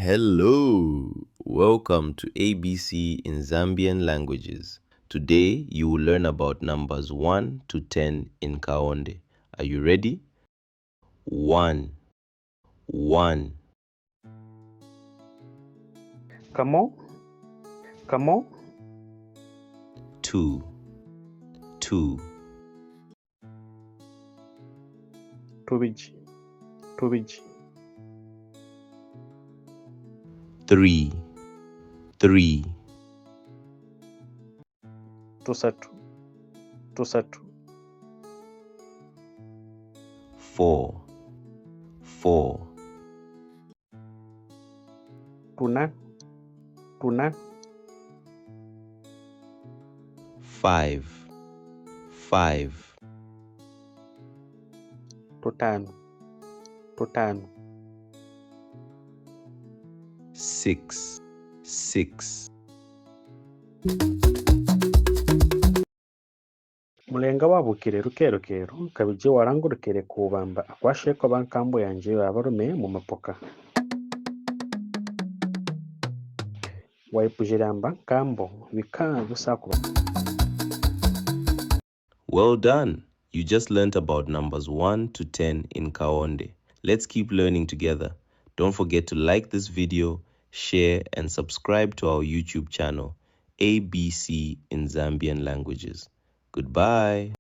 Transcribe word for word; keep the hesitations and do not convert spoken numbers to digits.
Hello, welcome to A B C in Zambian languages. Today you will learn about numbers one to ten in Kaonde. Are you ready? One, one. Kamwe, kamwe. Two, two. Tubiri, tubiri. Three, three. Tusatu, tusatu. Four, four. Tuna, tuna. Five, five. Tutanu, tutanu. Six, six. Mulenga wabukire rukeru keru, kabiji warangurukire kubamba akwasheko ba nkambo yanje babarume mu mapoka. Waipujiramba nkambo, wika yusakuba. Well done! You just learnt about numbers one to ten in Kaonde. Let's keep learning together. Don't forget to like this video, share, and subscribe to our YouTube channel, A B C in Zambian Languages. Goodbye.